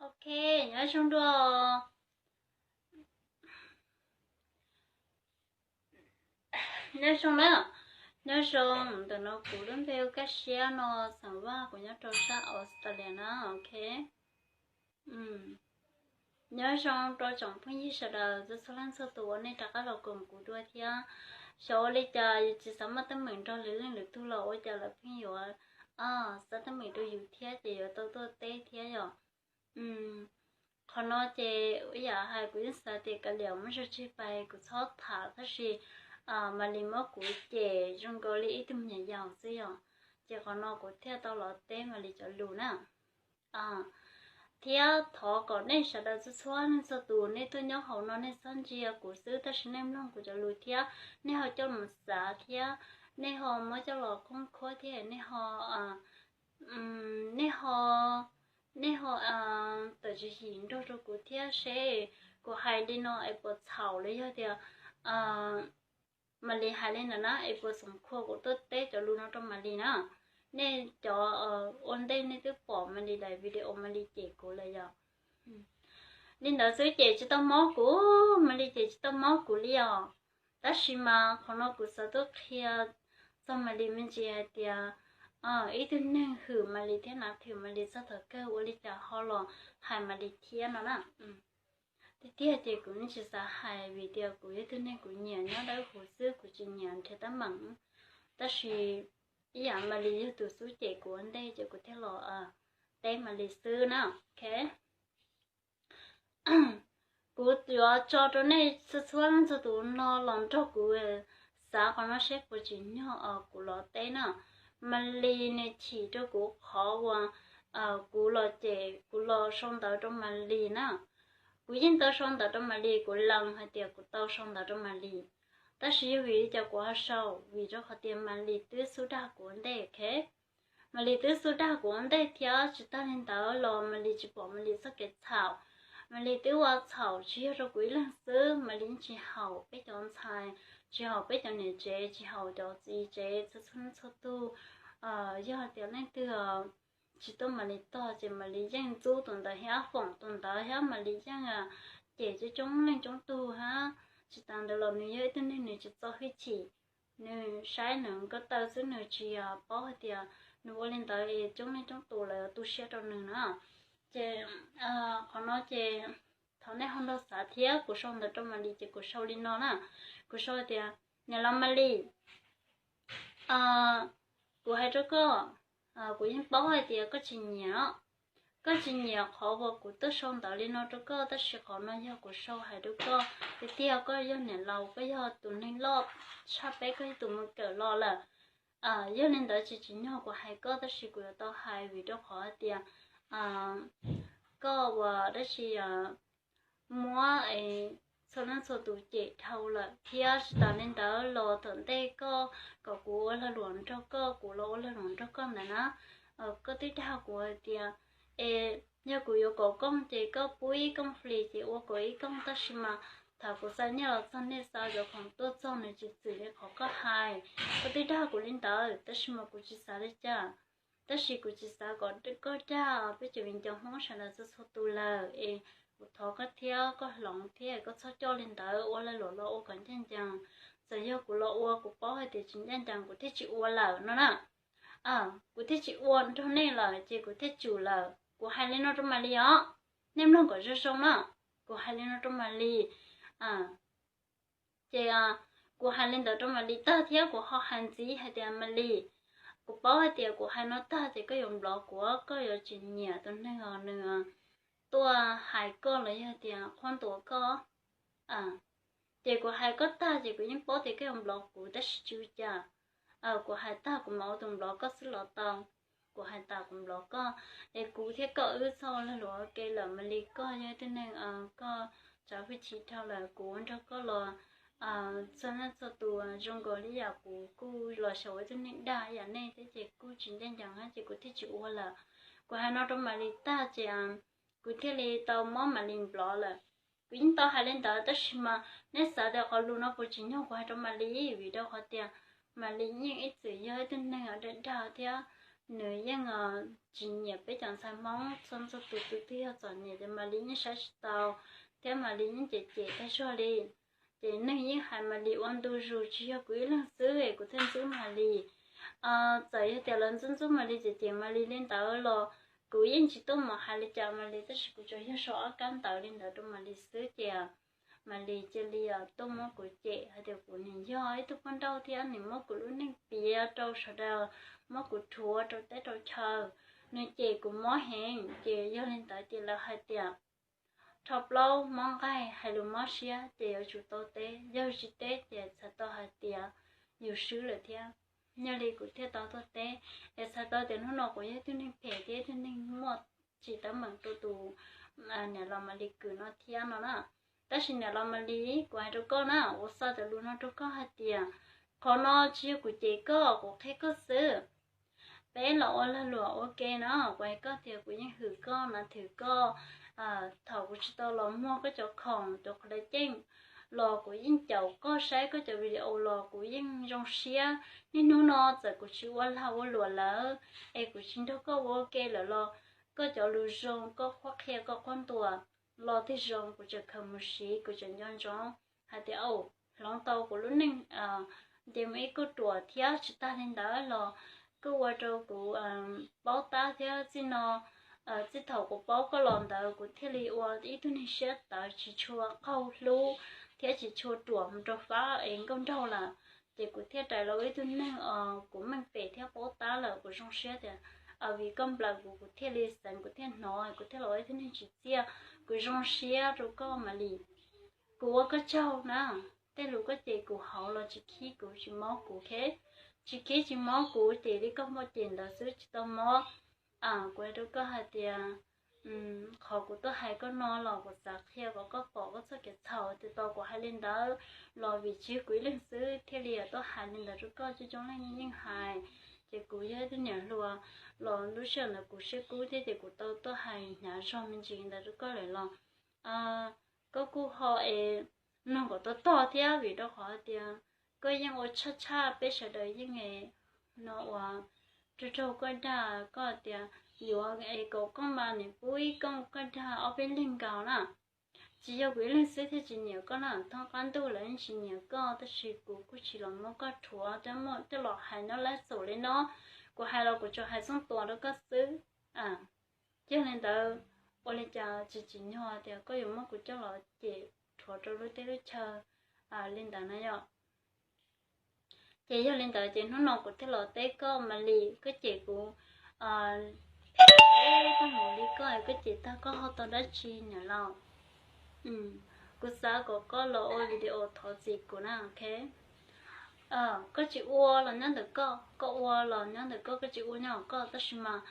Ok, nyob zoo dua. Nyob zoo na, nyob zoo. Ntawm no kuv lub npe hu Kaj Siab no, xeem Vaj, kuv nyob rau sab Australia na. Ok, nyob zoo rau tsoom phooj ywg sawv daws txhua txhua leej txhua tus uas nej rov qab los koom kuv dua thiab. Xyov ua li cas yus tsis xav muaj teeb meem nrog lwm leej lwm tug los ua cas lawv pheej yuav xa teeb meem rau yus thiab ces yuav tau tuaj teb thiab yom. Qhov no ces ib yam hais kuv yeej xav tias kav liam muab zog tseg pais kuv txhob tham tab sis Malis muab kuv cem zoo nkaus li ib tug me nyuam yaus xwb yom. Ces qhov no kuv thiaj tau los teb Malis cov lus na. Thiab thov kom nej sawv daws txhua txhua leej txhua tus nej tuaj nyob hauv no nej txhob ntsia kuv xwb tab sis nej mloog kuv cov lus thiab nej ho coj mus xav thiab nej ho muab coj los khoob khuab thiab nej ho, nej ho, nej ho tawm tswv yim nrog rau kuv thiab seb kuv hais li no es puas txhaum los yog tias Malis hais li ntawd na es puas xoom khua kuv tuaj teb cov lus no rau Malis na. Nej cov ua ntej nej twb pom Malis daim video Malis cem kuv lawm yom. Li ntawd xwb ces tsis tau mob kuv, Malis ces tsis tau mob kuv li os. Tab sis mas qhov no kuv xav tuaj qhia txog Malis me ntsis hais tias ib tug neeg hwm Malis thiab nav thwm Malis txog thaum kawg ua li cas ho los hais Malis thiab no na. Tiag tiag ces kuv yeej tsis xav hais vim tias kuv yog tug neeg kuv nyiam nyob dawb huv xwb, kuv tsis nyiam nrhiav teeb meem. Tab sis ib yam Malis yog tus xub cem kuv ua ntej ces kuv thiaj los teb Malis xwb na. Ok, kuv yuav tso rau nej txhua txhua leej txhua tus no los nrog kuv xav qhov no seb puas tsim nyog kuv los teb na. Malis nws chim rau kuv qhov uas kuv los ces kuv los sau ntawv rau Malis na. Kuv yeej tau sau ntawv rau Malis, kuv lees hais tias kuv tau sau ntawv rau Malis. Tab sis yog vim li cas kuv ho sau? Vim rau qhov tias Malis twb xub dag kuv ua ntej, ok. Malis twb xub dag kuv ua ntej thiab tsis tag li ntawd los Malis tsis pom Malis txoj kev txhaum. Malis twb ua txhaum tsis yog rau kuv ib leeg xwb, Malis yeej tsis haum peb cov ntxhais, tsis haum peb cov niam tsev, tsis haum cov txiv tsev txhua txhua tug. Yog hais tias leej twg tsis tuaj Malis tog ces Malis yeej ntxub tus ntawd thiab foom tus ntawd thiab Malis yeej cem coob coob leej coob tug hab. Tsis tas ntawd los nws yog ib tug neeg nws tsis txo hwj chim, nws saib nws ko taw xwb nws tsis paub hais tias nws ua li ntawd es coob leej coob tus lawv tu siab rau nws na. Ces qhov no ces thov nej ho nrog xav thiab, kuv sau ntawv rau Malis ces kuv sau li no na. Kuv sau tias, niam laus Malis, kuv hais rau koj, kuv yeej paub hais tias koj tsis nyiam, koj tsis nyiam qhov uas kuv tuaj sau ntawv li no rau koj, tab sis qhov no yog kuv sau hais rau koj tiag tiag, koj yog niam laus, koj yog tus neeg loj tshaj peb, koj yog tus mus kawm los lawm. Yog li ntawd tsis tsim nyog kuv hais koj, tab sis kuv yuav tau hais vim rau qhov hais tias koj ua dab tsi muab txhua leej txhua tus cem dhau lawm thiab tsis tas li ntawd los thaum ntej koj kom kuv ua lag luam nrog koj, kuv los ua lag luam nrog koj ntawd na, koj twb dag kuv hais tias es yog kuv yuav kaum kooj ces koj pub ib kooj flis ces ua kaum ib kooj, tab sis mas thaum kuv xa nyiaj los txog nej xa cov khoom tuaj txog nws tsis txwm li qhov koj hais. Koj twb dag kuv li ntawd tab sis mas kuv tsis xav li cas. Tab sis kuv tsis xav kom koj dag peb cov viv ncaus Hmoob sawv daws txhua txhua tus lawm es kuv thov koj thiab koj hloov thiab koj txhob coj li ntawd ua lag luam los ua kom ncaj ncees. Txawm yog kuv los ua kuv paub hais tias tsis ncaj ncees kuv thiaj tsis ua lawm no na. Kuv thiaj tsis ua nrog nej lawm ces kuv thiaj tsum lawm. Kuv hais li no rau Malis os, nej mloog kom zoo zoo na. Kuv hais li no rau Malis. Ces kuv hais li ntawd rau Malis tag thiab kuv ho hais ntxiv hais tias Malis, kuv paub hais tias kuv hais no tag ces koj yuav nplov kuv, koj yuav tsis nyiam tus neeg os nws tuaj hais koj los yog tias qhuab ntuas koj. Ces kuv hais koj tag ces kuv yeej paub tias koj yuav nplov kuv tab sis tsis ua cas. Kuv hais tag kuv mam ua tus nplov koj xwb los tau. Kuv hais tas kuv nplov koj, es kuv thiab koj wb txhob ua lag luam ua ke lawm. Malis, koj yog ib tug neeg koj txo hwj chim dhau lawm, kuv ua nrog koj los txhua leej txhua tus zoo nkaus li yam kuv kuj los xyaum ua ib tug neeg dag yam nej thiab ces kuj tsis ncaj ncees thiab ces kuv thiaj tsis ua lawm. Kuv hais no rau Malis tag ces kuv thiaj li tau muab Malis nplov lawm. Kuv yeej tau hais li ntawd tab sis mas nej xav tias qhov lus no puas tsim nyog kuv hais rau Malis, vim rau qhov tias Malis yeej ib txwm yog ib tug neeg dag dag thiab nws yeej tsis nyiam peb cov ntxhais Hmoob, txhua txhua tus tus twg yog txom nyem ces Malis yeej saib tsis taus, thiab Malis yeej cem cem tag zog li. Ces neeg yeej hais Malis ua ntu zus, tsis yog kuv ib leeg xwb es kuv thiaj ntxub Malis. Txawm yog tias lawv ntxub ntxub Malis cem cem Malis li ntawd los kuv yeej tsis tuaj mus hais li cas Malis, tab sis kuv tsuas yog sau ob kab ntawv li ntawd rau Malis xwb ces Malis cia li tuaj muab kuv cem hais tias kuv nim yog ib tug poj nrauj thiab nim muab kuv lub neej piav rau sawv daws, muab kuv rhuav rau teb rau chaw. Nws cem kuv mob heev ces yog li ntawd ces lawv hais tias rho plaub mob nqaij, hais lus mob siab ces yuav tsum tau teb, yog tsis teb ces txhais tau hais tias yus swb lawm thiab. Yog li kuv thiaj tau tuaj teb, es txhais tau tias hnub no kuv yog ib tug neeg phem thiab ib tug neeg muaj tsis teeb meem rau tus niam laus Malis Kws no thiab no na. Tab sis niam laus Malis, kuv hais rau koj na, kuv xa cov lus no rau koj hais tias qhov no tsis yog kuv cem koj, kuv qhia koj xwb. Peb los ua lag luam ua ke no, kuv hais koj tias kuv yeej hwm koj na, thwm koj. Thaum kuv tsis tau los muag koj cov khoom cov qhov lawv ceeb los kuv yeej caum koj saib koj cov video los kuv yeej zoo siab. Niaj hnub no txawm kuv tsis ua lag ua luam lawm es kuv tsis nrog koj ua ke lawm los koj cov lus zoo, koj qhuab qhia, koj qhuab ntuas los twb zoo, kuv tseem khaws mus siv, kuv tseem nco ntsoov hais tias hloov tau kuv lub neej nce mus ib kauj ruam thiab. Tsis tag li ntawd los koj ua rau kuv paub tab thiab txij no, txij thaum kuv paub koj los ntawd kuv thiaj li ua ib tug neeg siab tawv, tsis tshua qaug hlub thiab tsis tshua ruam mus rau fab es nkauj nraug lawm. Ces kuv thiaj rais los ua ib tug neeg kuv meej pem thiab paub tab lawm. Kuv zoo siab tias vim koj nplawm kuv, kuv thiaj li xeev, kuv thiaj hnov, kuv thiaj los ua ib tug neeg tsim txiaj. Kuv zoo siab rau koj Malis. Kuv ua koj tsaug na, tej lus koj cem kuv hauv los tsis khib kuv tsis mob kuv, tsis khib tsis mob kuv, ces li koj muaj cem ntawd xwb tsis tau mob. Kuv hais rau koj hais tias qhov kuv tuaj hais koj no los kuv xav qhia kom koj pom koj txoj kev txhaum. Tes tos kuv hais li ntawd los vim tsis yog kuv ib leeg xwb thiaj li tuaj hais li ntawd rau koj, coob coob leej yeej hais. Ces kuv yog ib tug niam hluas los lub sij hawm ntawd kuv siab kub thiab ces kuv tau tuaj hais hnyav zog me ntsis ntawd rau koj lawm los koj kuj ho es mloog kom tau tog thiab, vim rau qhov hais tias koj yeej ua tshaj tshaj peb sawv daws yeej no uas raug raug koj dag, koj tias yuav es kom koj mas nim pub ib kooj koj dag ob peb leeg nkaus na. Tsis yog kuv ib leeg xwb thiaj tsis nyiam koj na, thoob qab ntuj lawv yeej tsis nyiam koj, tab sis kuv kuj tsis los muab koj rhuav, coj los hais nyob lab xaum li no. Kuv hais los kuv tsuas hais xub tuas rau koj xwb. Yog li ntawd, ua li cas tsis tsim nyog tias koj yuav muab kuv coj los cem rhuav rau lub teb lub chaw li ntawd na yom? Ces yog li ntawd ces hnub no kuv thiaj los teb koj Malis, koj cem kuv phem tag mus li koj, koj cem tag koj ho tau dab tsi niam laus? Kuv xav kom koj los ua video thov txim kuv na, ok? Koj tsis ua los nyob ntawm koj, koj ua los nyob ntawm koj, koj tsis ua nyob ntawm koj, tab sis mas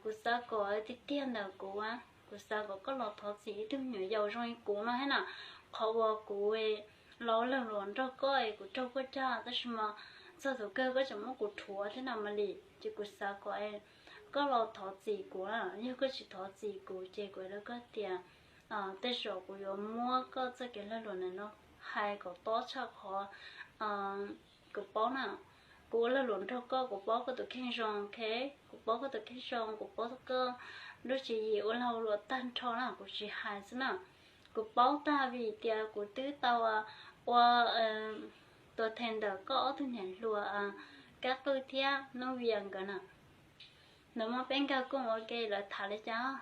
kuv xav kom tiag tiag ntawm kuv, kuv xav kom koj los thov txim ib tug me nyuam yaus zoo li kuv no thiab na. Qhov uas kuv los ua lag luam nrog koj es kuv raug koj dag, tab sis mas txog thaum kawg koj tseem muab kuv rhuav thiab na Malis, ces kuv xav kom koj los thov txim kuv. Yog koj tsis thov txim kuv ces kuv hais rau koj tias tej zaum kuv yuav muab koj txoj kev lag luam ntawm no hais kom tob tshaj qhov kuv paub na. Kuv ua lag luam nrog koj, kuv paub koj tus kheej zoo, ok? Kuv paub koj tus kheej zoo, kuv paub koj lub tswv yim ua lag luam tag nrho na, kuv tsis hais xwb na. Kuv paub tag vim tias kuv twb tau ua tuam theem ntawm koj ob tug niam hluas Kab Qwj thiab Nub Vias nkawd na. Lawv muab peb nkag kooj ua ke, lawv tham li cas,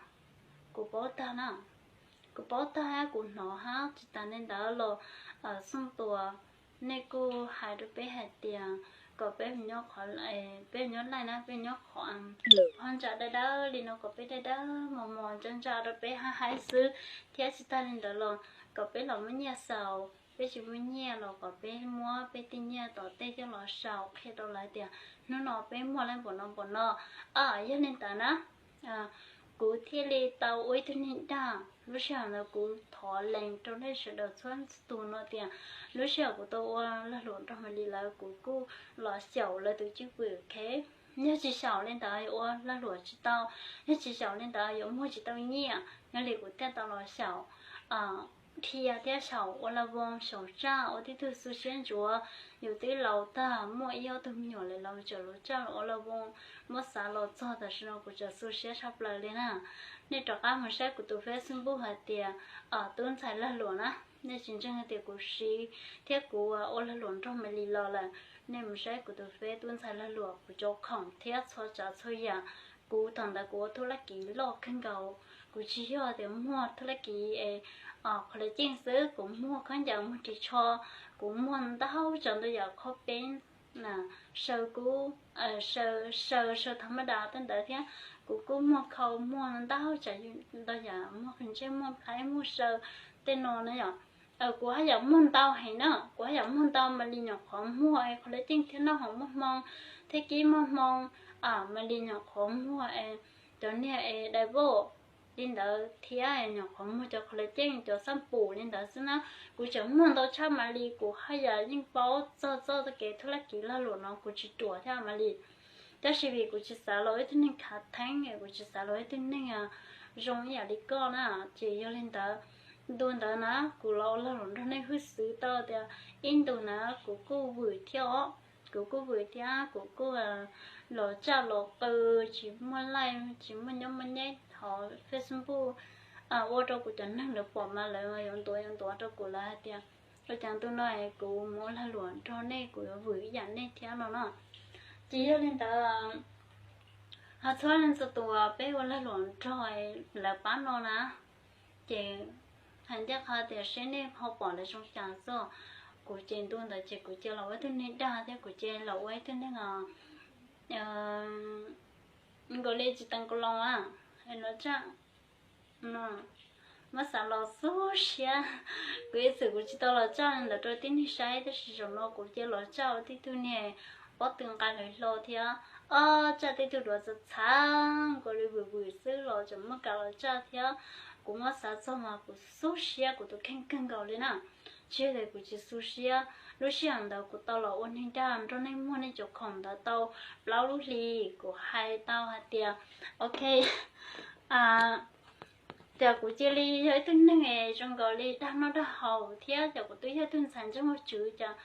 kuv paub tag na. Kuv paub tag hab kuv hnov hab. Tsis tas li ntawd los, Xyooj Tuam, nej kuj hais rau peb hais tias kom peb mus nyob qhov, peb nyob laij na, peb nyob qhov, qhov ntsa dawb dawb li no, kom peb dawb dawb mos mos ntsa ntsa rau peb hab haib xwb. Thiab tsis tas li ntawd los kom peb los muab nyiaj xaus, peb tsis muaj nyiaj los kom peb muab peb tej nyiaj tom tej coj los xaus, qhia rau lawv tias hnub no peb muaj lawm npaum no npaum no. Yog li ntawd na, kuv thiaj li tau ua ib tug neeg dag. Lub sij hawm ntawd kuv thov lees rau nej sawv daws txhua tus no tias lub sij hawm kuv tau ua lag luam nrog Malis lawv, kuv kuj los xyaum lawv tus cwj pwm, ok? Yog tsis xyaum li ntawd yuav ua lag luam tsis tau, yog tsis xyaum li ntawd yuav muag tsis tau nyiaj, yog li kuv thiaj tau los xyaum dhia thiab xyaum ua la voos xyaum tsaj ua tib tug xu siab ntsuav. Yus twb laus tag, muaj ib ob tug me nyuam lawm los tseem laus tsaj los ua la voos. Muab xav los txog tam sim no kuv tseem xu siab tshaj plaws li na. Nej rov qab mus saib kuv tus Facebook hais tias Tub Ntxhais Lag Luam na, nej tsis ntseeg tias kuv siv thiab kuv ua lag luam nrog Malis los lawm. Nej mus saib kuv tus Face Tub Ntxhais Lag Luam, kuv cov khoom thiab txhua tsav txhua yam. Kuv thaum ntawd kuv ua thub laj kiv loj kawg nkaus, kuv tsis yog tias muag thub laj kiv es qhov lawv ceeb xwb, kuv muag khaub ncaws, muag ris tsho, kuv muag ntau tsav ntau yam, khob peeb, saw kub, saw saw tha maj das tej ntawd thiab. Kuv kuj muag khau, muag ntau tsav ntau yam, muag qhov ntsej, muag plhaib, muag saw tej no na yom. Kuv haj yam muag ntau heev na, kuv haj yam muag ntau. Malis nyuam qhuav muag es qhov lawv ceeb thiab noj hauv muaj hmoo thiab kib muaj hmoo. Malis nyuam qhuav muag es cov niag es dai voj li ntawd thiab nyuam qhuav muag cov qhov lawv ceeb, cov xab pum li ntawd xwb na. Kuv tseem muag ntau tshaj Malis, kuv haj yam yeej paub txog txoj kev thub laj kiv lag luam no kuv tsis ruam thiab Malis. Tab sis vim kuv tsis xav los ua ib tug neeg khav theeb, kuv tsis xav los ua ib tug neeg zoo ib yam li koj na. Ces yog li ntawd, ntu ntawd na kuv los ua lag luam nrog nej hwj xwv tau tias ib ntus na kuv kuj vwm thiab os, kuv kuj vwm thiab kuv kuj los tsaj los qw, tsis muaj laij tsis muaj nyob muaj nyeb hauv Facebook, ua rau kuv cov neeg lawv pom mas lawv yuav ntuav yuav ntuav rau kuv, lawv hais tias ua cas ntu no kuv mus ua lag luam nrog nej kuv yuav vwm ib yam nej thiab no na. Ces yog li ntawd, ho txhua leej txhua tus peb ua lag luam nrog lawv pab no na, ces hais ncaj qha tias seb nej ho pom lawv zoo cas xwb. Kuv ces ntu ntawd ces kuv cia los ua ib tug neeg dag thiab kuv cia los ua ib tug neeg nkaus li tsis teev kaus loos a, no tsaj no. Muab xav los xub siab, kuv ib txwm kuv tsis tau los tsaj li ntawd rau tib neeg saib, tab sis zaum no kuv cia los tsaj ua tib tug niag pob tw nqa lawv hlo thiab, o, tsaj tib tug duav txav txhav nkaus li vwm vwm xwb los tseem muaj kam los tsaj thiab. Kuv muab xav txog mas kuv xub siab kuv tus kheej kawg nkaus li na. Tsis yog tias kuv tsis xu siab, lub sij hawm ntawd kuv tau los ua neeg dag nrog nej muag nej cov khoom ntawd tau plaub lub hlis, kuv hais tau hais tias, ok, tias kuv cia li yog ib tug neeg zoo nkaus li dag noj dag haus thiab ces kuv twb yog ib tug ntxhais ntseeg Vajtswv ces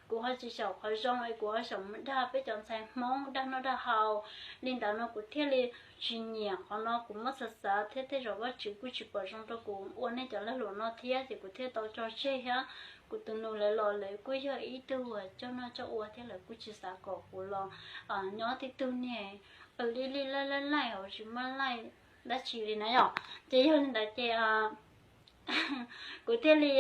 kuv ho tsis xyaum qhov zoo es kuv ho xyaum mus dag peb cov ntxhais Hmoob dag noj dag haus li ntawd no kuv thiaj li tsis nyiam qhov no. Kuv muab xav xav thiab tej zaum Vajtswv kuj tsis pom zoo rau kuv ua nej cov lag luam no thiab ces kuv thiaj tau tso tseg thiab. Kuv tus nus lawv los lawv kuj yog ib tug uas coj noj coj ua thiab lawv kuj tsis xav kom kuv los nyob tib tug niag li li laij laij laij hauv tsis muaj laij dab tsi li na yom. Ces yog li ntawd ces kuv thiaj li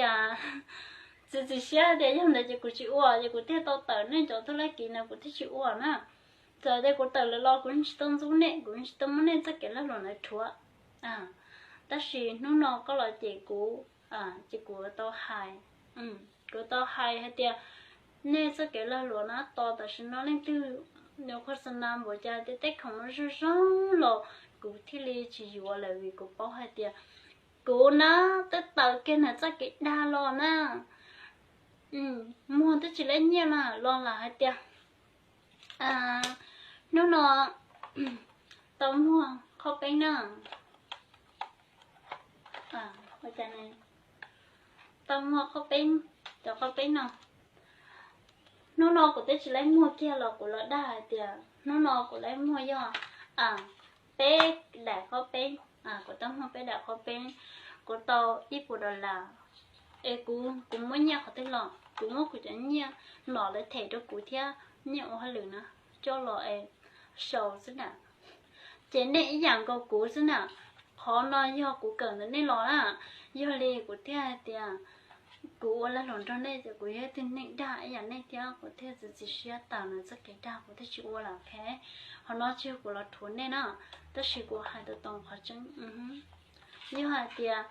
txiav txim siab tias yog ntawd ces kuv tsis ua, ces kuv thiaj tau tawm nej cov thub laj kiv no kuv thiaj tsis ua na. Txawm tias kuv tawm lawm los kuv tsis tau ntxub nej, kuv tsis tau muab nej txoj kev lag luam ntawd rhuav. Tab sis hnub no koj los cem kuv, ces kuv tau hais, kuv tau hais hais tias nej txoj kev lag luam na tos tam sim no leej twg nws qhua xa nas npaum cas tias tej khoom no zoo zoo los kuv thiaj li tsis yuav lawm vim kuv paub hais tias kuv na twb tawm kiag nws txoj kev dag los na. Muag twb tsis lab nyiaj mas los lam hais tias hnub no tau muag qhob peeb na, tau muag qhob peeb, cov qhob peeb no. Hnub no kuv twb tsis lab muag kiag los kuv los dag hais tias hnub no kuv lab muag yog peb daim qhob peeb, kuv tau muag peb daim qhob peeb, kuv tau ib puas dollar. Es kuv, kuv muab nyiaj qhov twg los? Kuv muab kuv cov nyiaj nom lawv them rau kuv thiab nyiaj ua hauj lwm na coj los es sau xwb na. Ces nej ib yam nkaus kuv xwb na. Qhov no yog kuv kawm ntawm nej los na. Yog li kuv thiaj hais tias kuv ua lag luam nrog nej ces kuv yog ib tug neeg dag ib yam nej thiab, kuv thiaj txiav txim siab tawm nws txoj kev dag, kuv thiaj tsis ua lawm, ok. Qhov no tsis yog kuv los rhuav nej na, tab sis kuv hais tau tau qhov tseeb. Yog hais tias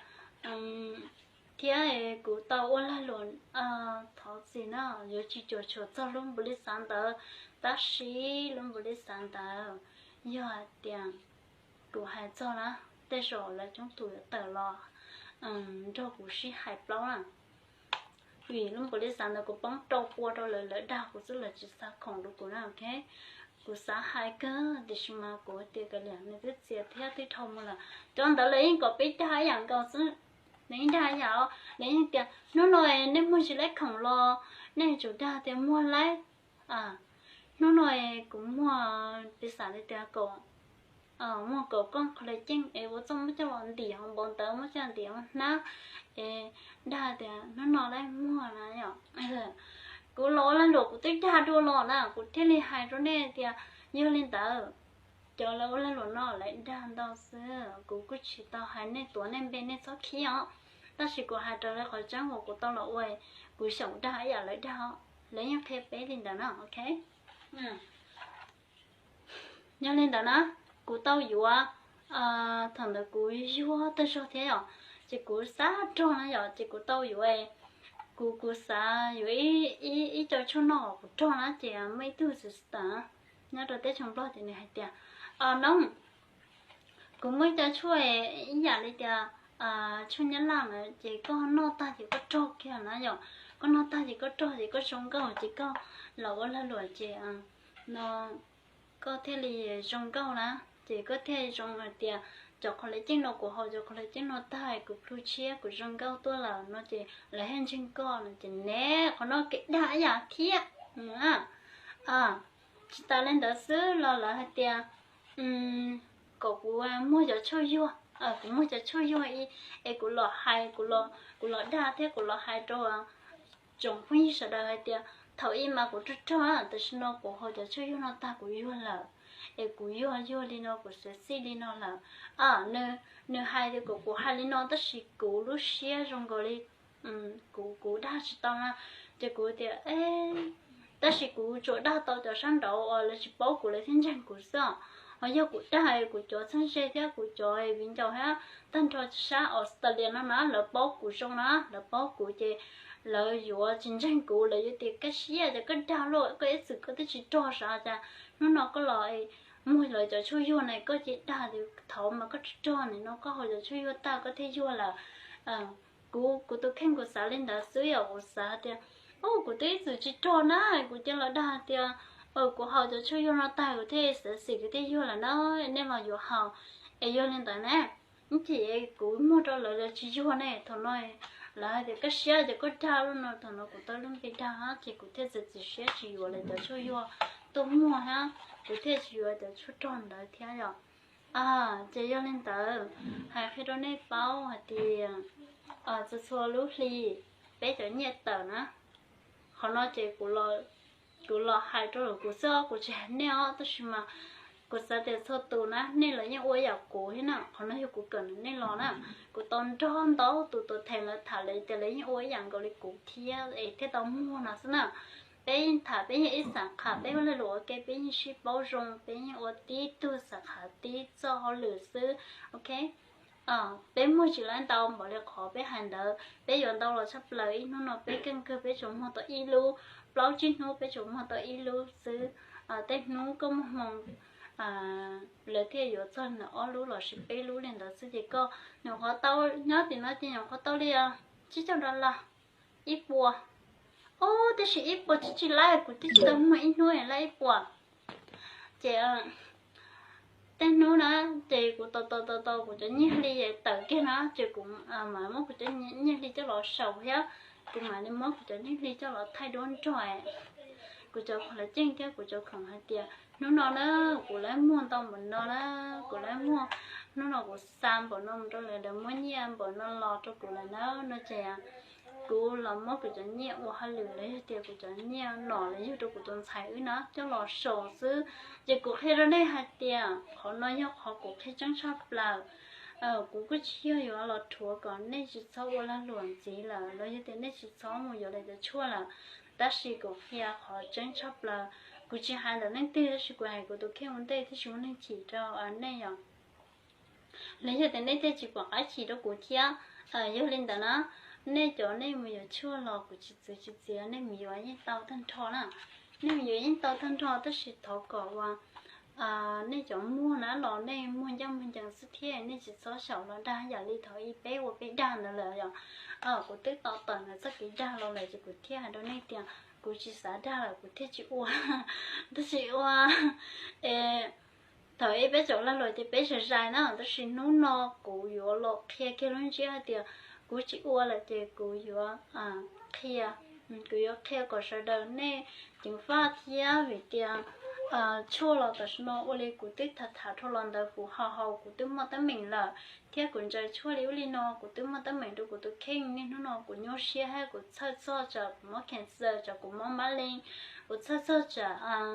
thiab kuv tau ua lag luam thov txim na, yuav tsis cuam tshuam txog lub npaum li xav ntawd, tab sis lub npaum li xav ntawd yog hais tias kuv hais txog na, tej zaum lawv coob tus yuav tawm los nrog kuv sib hais plaub na. Vim lub npaum li xav ntawd kuv poob rau pua rau lawv, lawv dag kuv xwb, lawv tsis xav khoom rau kuv na, ok. Kuv xav hais kawg tiam sis mas kuv tias kav liam, nws twb txias thiab twb dhau mus lawm, cov ntawd lawv yeej kom peb dag ib yam nkaus xwb. Nws yeej dag ib yam, nws yeej tias hnub no nej muag tsis laib khoom los nej tsum dag tias muag laib. Hnub no kuv muag, piv xam li tias kaum, muag kaum kooj collagen es ua txuj muab coj los ntim hauv npaum ntawd, muab coj ntim hauv hnab es dag tias hnub no laib muag na yom. Kuv los ua lag luam kuv twb dag dua los na, kuv thiaj li hais rau nej tias yog li ntawd, cov lawv ua lag luam no lawv dag ntau xwb, kuv kuj tsis tau hais nej tuav nej npe, nej txhob khib os. Tab sis kuv hais raws li qhov tseeb uas kuv tau los ua, kuv xyaum dag ib yam lawv dag, lawv yeej qhia peb li ntawd na, ok. Yog li ntawd na, kuv tau yuav, thaum ntawd kuv yuag tag zog thiab yom, ces kuv xav rog na yom, ces kuv tau yuav, kuv kuv xav yuav ib, ib co tshuaj noj kuv rog na, ces muaj ib tug xwm tas nyob rau teb chaws Nplog ces nws hais tias, Noob, kuv muaj ib co tshuaj ib yam li tias tshuaj nyab laj na, ces koj noj tag ces koj rog kiag na yom, koj noj tag ces koj rog ces koj zoo nkauj, ces koj los ua lag luam ces no koj thiaj li zoo nkauj na, ces koj thiaj zoo hais tias cov collagen no kuv haus cov collagen no tag kuv plhu tshiab kuv zoo nkauj tuaj lawm no ces lawv thiaj ntseeg koj no ces ne, qhov no kev dag ib yam thiab. Tsis tas li ntawd xwb los lawv hais tias kom kuv muag cov tshuaj yuag, kuv muag cov tshuaj yuag es kuv los hais, kuv los dag thiab kuv los hais rau tsoom phooj ywg sawv daws hais tias thaum ub mas kuv rog rog, tam sim no kuv haus cov tshuaj yuag no tag kuv yuag lawm, es kuv yuag yuag li no kuv sexy li no lawm. Nws hais tias kom kuv hais li no tab sis kuv lub siab zoo nkaus li kuv, kuv dag tsis tau na, ces kuv tias, tab sis kuv tsuas dag tau cov sab nraud uas lawv tsis paub kuv lawv thiaj ntseeg kuv xwb. Ho yog kuv dag kuv cov txheeb ze thiab kuv cov viv ncaus thiab tag nrho sab Australia no na lawv paub kuv zoo na, lawv paub kuv ces lawv yuav tsis ntseeg kuv, lawv yuav tias kaj siab ces koj dag luaj, koj ib txwm koj twb tsis rog sav cas hnub no koj los muag lawv cov tshuaj yuag na, koj cia dag tias thaum ub mas koj rog rog, nim no koj haus cov tshuaj yuag tag koj thiaj yuag lawm. Kuv, kuv tus kheej kuv xav li ntawd xwb yom, kuv xav tias, kuv twb ib txwm tsis rog na, kuv cia los dag tias kuv haus cov tshuaj yuag no tag kuv thiaj xav xim kuv thiaj yuag lawm na, nej los yuav haus. Es yog li ntawd ne, ib chim kuv muag rau lawv lawv tsis yuag ne, thaum no lawv hais tias kaj siab ces koj dag luaj no, thaum no kuv tau lub npe dag ces kuv thiaj txiav txim siab tsis yuav lawv cov tshuaj yuag tuaj muag thiab, kuv thiaj tsis yuav cov tshuaj rog ntawd thiab yom. Ces yog li ntawd, hais qhia rau nej paub hais tias txhua txhua lub hli peb cov nyiaj tawm na, qhov no ces kuv los hais rau lawv kuv xwb, kuv tsis hais nej os, tab sis mas kuv xav tias txhua tus na nej los yeej ua ib yam kuv thiab na, qhov no yog kuv kawm ntawm nej los na, kuv tau nrog ntau tus tuam theem lawv tham lawv tias lawv yeej ua ib yam nkaus li kuv thiab es thiaj tau muag no xwb na. Peb yeej tham peb yeej ib xav qham, peb ua lag luam ua ke peb yeej sib paub zoo, peb yeej ua tib tug xav qham tib txoj hauj lwm xwb, ok. Peb muag tsis laib ntau npaum li qhov peb hais ntawd, peb yuav ntau los tshaj plaws, ib hnub no peb keej kawg peb tsuas muag tau ib lub, plaub tsib hnub peb tsuas muag tau ib lub xwb. Tej hnub koj muaj hmoo lawv thiaj yuav txog nws ob lub los sis peb lub li ntawd xwb ces koj nyuam qhuav tau, nyob tim no ces nyuam qhuav tau li tsib caug dollar, ib puas. Ub, tab sis ib puas tsis tsis laib, kuv twb tsis tau muag ib hnub laib ib puas. Ces tej hnub na, ces kuv tau tau tau tau kuv cov nyiaj hli tawm kiag na, ces kuv mam muab kuv cov nyiaj hli coj los sau thiab, kuv mam li muab kuv cov nyiaj hli coj los thaij duab nrog. Kuv cov khoom lawv ceeb thiab kuv cov khoom hais tias hnub no na, kuv laib muag ntau npaum no na, kuv laib muag, hnub no kuv xa npaum no mus rau lawv, lawv muab nyiaj npaum no los rau kuv lawm na no ces kuv los muab kuv cov nyiaj ua hauj lwm los yog tias kuv cov nyiaj nom los yug rau kuv tus ntxhais wb na coj los sau xwb. Ces kuv qhia rau nej hais tias qhov no yog qhov kuv qhia tseeb tshaj plaws. Kuv kuj tsis yog yuav los rhuav kom nej tsis txhob ua lag luam ntxiv lawm los yog tias nej tsis txhob mus yuav lawv cov tshuaj lawm. Tab sis kuv qhia qhov tseeb tshaj plaws. Kuv tsis hais ntawm leej twg tab sis kuv hais kuv tus kheej ua ntej thiab tsis muaj neeg chim rau nej yom. Los yog tias nej thiaj tsis pom qab chim rau kuv thiab. Yog li ntawd na, nej cov nej mus yuav tshuaj los kuv tsis txwv tsis txiav, nej mus yuav yeej tau tag nrho na. Nej mus yuav yeej tau tag nrho tab sis thov kom uas nej cov muag na los nej muag ncaj muag ncees xwb thiab nej tsis txhob xyaum los dag yam li thaum ub peb ua peb dag ntawd lawm yom. Kuv twb tau tawm ntawm txoj kev dag los lawm ces kuv thiaj hais rau nej tias kuv tsis xav dag lawm kuv thiaj tsis ua. Tab sis ua thaum ub peb tseem lag luam ces peb zais zais na, tab sis hnub no kuv yuav los qhia kiag lub ntsiab hais tias Kuv tsis ua lawm ces kuv yuav qhia, kuv yuav qhia kom sawv daws nej ceev faj thiab vim tias tshuaj los tam sim no ua li kuv twb tham tham dhau los ntawd kuv ho haus kuv twb muaj teeb meem lawm, thiab kuv ntsaws tshuaj li ub li no kuv twb muaj teeb meem rau kuv tus kheej. Niaj hnub no kuv nyuaj siab thiab kuv txhawj txog tsam kuv mob cancer, tsam kuv mob mab leej, kuv txhawj txog tsam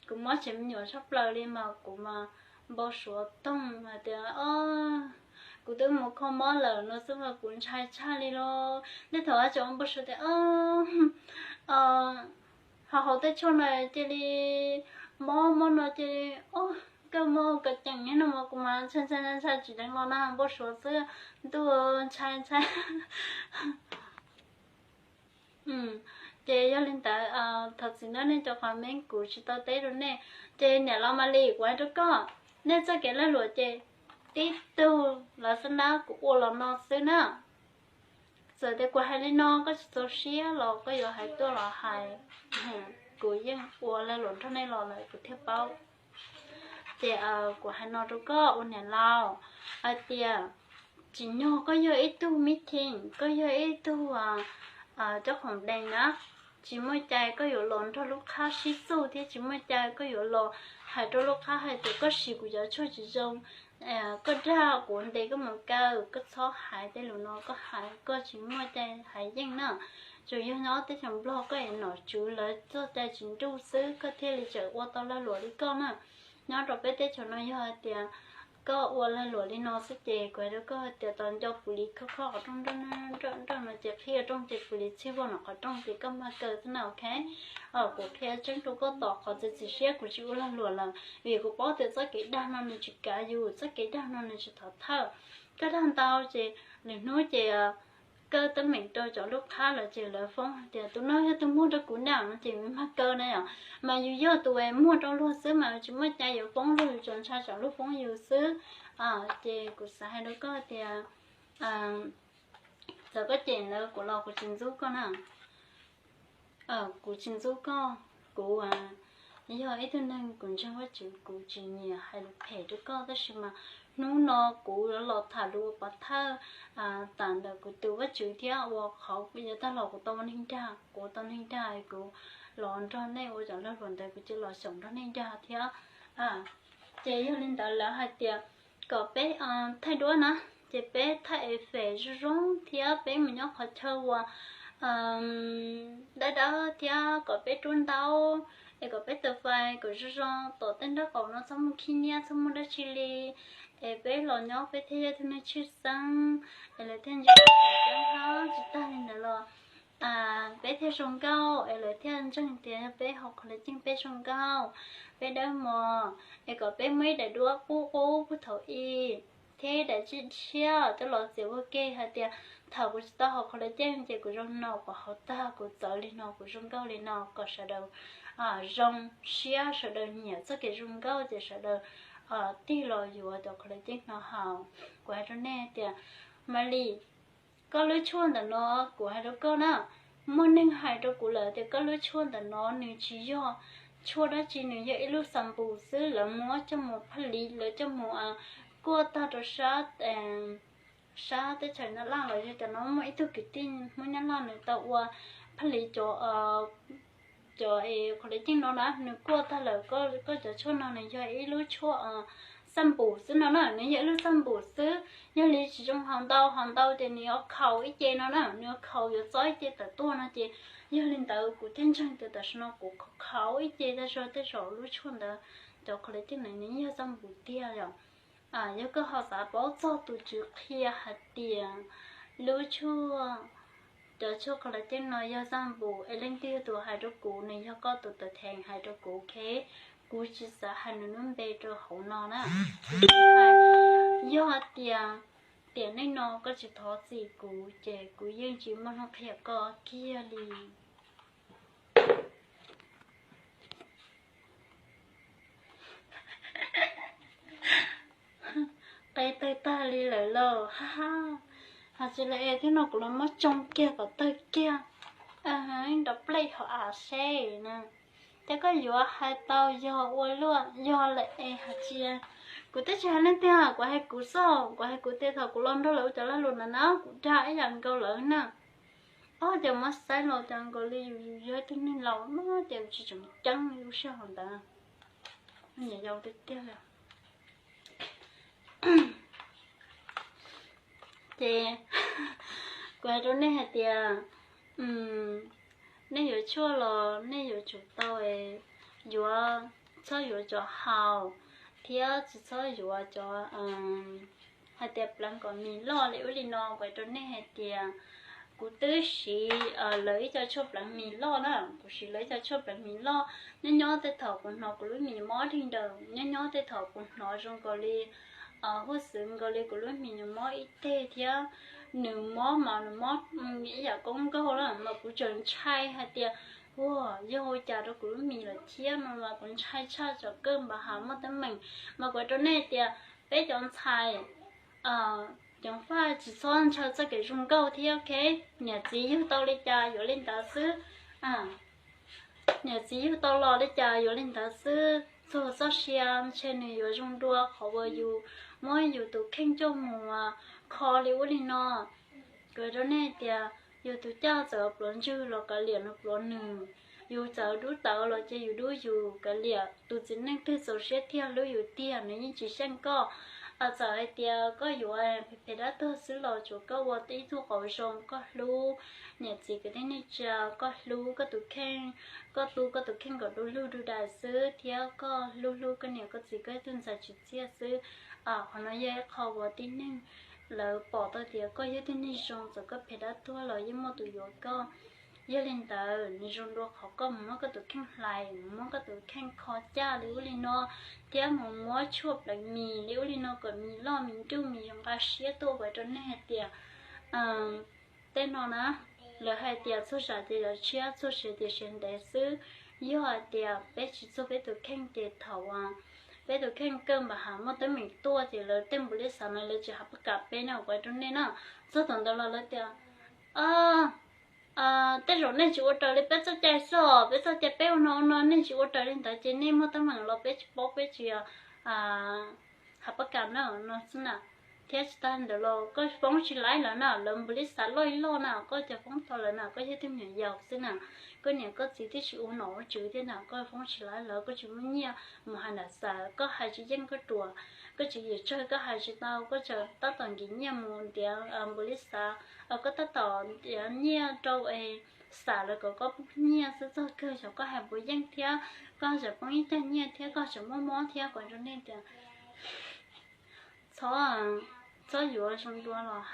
kuv mob tsev me nyuam tshaj plaws li mas kuv mas npau suav toog hais tias kuv twb mus kho mob lawm no xwb mas kuv ntshai tshaj li los. Tej thaum tseem npau suav tias ho haus tej tshuaj no cia li mob, mob no cia li, o, kawg mob kawg ceem no mas kuv mas ntshai ntshai ntshai tsis deev los na, npau suav xwb, ntuj, ntshai ntshai. Ces yog li ntawd thov txim nawb nej cov comment kuv tsis tau teb rau nej. Ces niam laus Malis, kuv hais rau koj, nej txoj kev lag luam ces tib tug lawv xab nab kuv ua los no xwb na. Txawm tias kuv hais li no koj tsis txaus siab los koj yuav hais tuaj los hais, kuv yeej ua lag luam nrog nej los lawm kuv thiaj paub. Ces kuv hais no rau koj ua niam laus hais tias tsim nyog koj yog ib tug mib theem, koj yog ib tug cov khoom dees na, tsis muaj cai koj yuav los nrog lub qhab sib txuj thiab tsis muaj cai koj yuav los hais rau lub qhab hais tias koj siv kuv cov tshuaj tsis zoo, koj dag kuv ntes koj mus kaw, koj txhob hais tej lus no, koj hais koj tsis muaj cai hais yeej na. Tsuas yog nyob teb chaws Nplog koj es nom tswv lawv txoj cai tsis nruj xwb koj thiaj li tseem ua tau lag luam li koj na. Nyob rau peb teb chaws no yog hais tias koj ua lag luam li no xwb ces kuv hais rau koj hais tias tos nco pus lis khob khob qhov rooj nroj nroj no ces qhib rooj ces pus lis txhij voj nram qhov rooj ces koj mag kaw xwb na, ok. Kuv qhia tseeb rau koj tos qhov txiav txim siab kuv tsis ua lag luam lawm vim kuv paub tias txoj kev dag no nws tsis kav yus, txoj kev dag no nws tsis thov thawj. Koj dag ntau ces lwm hnub ces koj teeb meem rau cov lub qhab lawm ces lawv foob hais tias tus no yog tus muag rau kuv na no ces mag kaw na yom. Mas yus yog tus muag rau luag xwb mas tsis muaj cai yuav foob luag, yus tsuas ntshai tsam luag foob yus xwb. Ces kuv xav hais rau koj tias txawm koj cem ntawd kuv los kuv tsis ntxub koj na. Kuv tsis ntxub koj, kuv yog ib tug neeg kuv ntseeg Vajtswv, kuv tsis nyiam hais lus phem rau koj, tab sis mas hnub no kuv yuav los tham lus ua pov thawj tas ntawm kuv tus Vajtswv thiab ua qhov yav tag los kuv tau ua neeg dag, kuv tau neeg dag kuv los nrog nej ua cov lag luam ntawd kuv cia los xyaum nrog nej dag thiab. Ces yog li ntawd lawv hais tias kom peb thaij duab na, ces peb thaij effect zoo zoo thiab peb mus nyob qhov chaw uas dawb dawb thiab kom peb rub ntaub, es kom peb taws fais kom zoo zoo, tom tej nraub qaum no txhob muaj khib nyiab txhob muaj dab tsi li, es peb los nyob peb thiaj yog tus neeg tshwj xeeb, es lawv thiaj ntseeg peb. Tsis tag li ntawd los peb thiaj zoo nkauj, es lawv thiaj ntseeg tias yog peb haus collagen peb zoo nkauj, peb dawb mos, es kom peb muaj ib daim duab qub qub puag thaum i, thiab ib daim tshiab coj los txiav ua ke hais tias thaum kuv tsis tau haus collagen ces kuv zoo no, kuv haus tag kuv txawv li no, kuv zoo nkauj li no, kom sawv daws zoo siab, sawv daws nyiam txoj kev zoo nkauj ces sawv daws tig los yuav cov collagen no haus. Kuv hais rau nej tias, Malis, koj lub tshuaj ntawm no, kuv hais rau koj na, muaj neeg hais rau kuv lawm tias koj lub tshuaj ntawm no nws tsis yog tshuaj dab tsi, nws yog ib lub xampus xwb, lawv muab coj mus phaj lis, lawv coj mus kuaj tag rau sab, sab teb chaws Nyab Laj los yog cov no. Muaj ib tug kwv tij Hmoob Nyab Laj nws tau ua phaj lis cov cov collagen no na, nws kuaj tag lawm. Koj cov tshuaj no nws yog ib lub tshuaj xampus xwb no na, nws yog ib lub xampus xwb, yog li tsis zoo haus ntau, haus ntau ces nws yuav khaus ib ce no na, nws yuav khaus yuav txob ib ce tawm tuaj no ces yog li ntawd kuv thiaj ntseeg tias tam sim no kuv khaus ib ce tag zog tej zaum lub tshuaj ntawd, cov collagen ntawd nws yeej yog xampus tiag yom. Yog koj ho xav paub txog tus tswv qhia hais tias lub tshuaj, cov tshuaj collagen no yog xampus es leej twg yog tus hais rau kuv, nws yog koj tus tawm theem hais rau kuv, ok. Kuv tsis xav hais nws lub npe rau hauv no na. Yog tias tiam neej no koj tsis thov txim kuv ces kuv yeej tsis muaj hnub qhia koj kiag li. Qe tawg tag li lawm lauj, ha ha. Hais tsis lawm es thiab no kuv los muab tsoo kiag kom tawg kiag, nrov plej hauv av seb na. Ces koj yuav hais tau yog ua luaj, yog lawm es hais tsis Kuv twb tsis hais leej twg, kuv hais kuv xwb, kuv hais kuv tias thaum kuv los nrog lawv ua cov lag luam ntawd na kuv dag ib yam nkaus lawv na. Ob, ces muab saib los cas nkaus li yus yog ib tug neeg laus no ces yus tsis tseem ceeb li lub sij hawm ntawd. Nyiam yau tiag tiag li. Ces kuv hais rau nej hais tias, nej yuav tshuaj los nej yuav tsum tau yuav, txhob yuav cov haus, thiab tsis txhob yuav cov hais tias pleev kom mis loj li ub li no. Kuv hais rau nej hais tias kuv twb siv lawv ib co tshuaj pleev mis loj na, kuv siv lawv ib co tshuaj pleev mis loj. Nyob nyob tej thaum kuv hnov kuv lub mis mob dig nraws, nyob nyob tej thaum kuv hnov zoo nkaus li huj xwv nkaus li kuv lub mis nws mob ib teg thiab nws mob mas nws mob ib yam koob nkaug na mas kuv tseem ntshai hais tias ua yog ua cas rau kuv lub mis lawm thiab no mas kuv ntshai tshaj tsom kawj npa has muaj teeb meem. Mas kuv hais rau nej tias peb cov ntxhais ceev faj tsis txhob ntshaw txoj kev zoo nkauj thiab, ok? Niam txiv yug tau li cas yuav li ntawd xwb. Niam txiv yug tau los li cas yuav li ntawd xwb. Txuag txoj sia ntshe nws yuav zoo dua qhov uas yus muab yus tus kheej coj mus kho li ub li no. Kuv hais rau nej tias yus tus caj txawm pluav ntswg los kav liam nws pluav nws, yus txawm dub tawv los ces yus dub yus, kav liam. Tus txiv neej twg txaus siab tiag hlub yus tiag nws yeej tsis xyeej koj. Txawm hais tias koj yuav phem phem dab tuag xwb los tsuav koj ua ib tug qauv zoo, koj hlub niam txiv kwv tij neej tsa, koj hlub koj tus kheej, koj tu koj tus kheej kom du lug du dais xwb thiab koj hlub hlub koj niam koj txiv koj ib tug ntxhais tsim txiaj xwb. Qhov no yog ib qho uas tib neeg lawv pom tau tias koj yog tib neeg zoo, txawm koj phem dab tuag los yeej muaj tus yuav koj. Yog li ntawd nws zoo dua qhov koj mus muab koj tus kheej hlais, mus muab koj tus kheej kho caj li ub li no, thiab mus muab tshuaj pleev mis li ub li no kom mis loj mis nruj mis nqa siab tuaj. Kuv hais rau nej hais tias tej no na, lawv hais tias txuag zam ces zam tshiab, txuag siav ces siav ntev xwb. Yog hais tias peb tsis txuag peb tus kheej ces thaum peb tus kheej kawj npa has muaj teeb meem tuaj ces lawv tej npus lis xav no lawv tsis has pab kam peb na, kuv hais rau nej na. Txog thaum ntawd los lawv tias tej zaum nej tsis ua raws li peb txoj cai xwb os, peb txoj cai peb ua no ua no nej tsis ua raws li ntawd ces nej muaj teeb meem los peb tsis paub, peb tsis has pab kam na no xwb na. Thiab tsis tas ntawd los koj foob tsis laib lawv na, lawv npus lis xav loj ib loj na, koj cov foob tau lawv na, koj yog tug me nyuam yaus xwb na. Koj niam koj txiv twb tsis ua nom ua tswv thiab na, koj foob tsis laib lawv, koj tsis muaj nyiaj mus hais nram xav, koj hais tsis yeej koj ruam, koj tsis yam tsawg koj hais tsis tau, koj tseem tab tom nkim nyiaj mus ntiav npus lis xav, koj tab tom ntiav nyiaj rau es xam lawv kom koj poob nyiaj xwb, txog kawg xyov koj hais puas yeej thiab koj tseem poob ib tag nyiaj thiab koj tseem muaj mob thiab. Kuv hais rau nej tias txhob, txhob yuav zoo dua los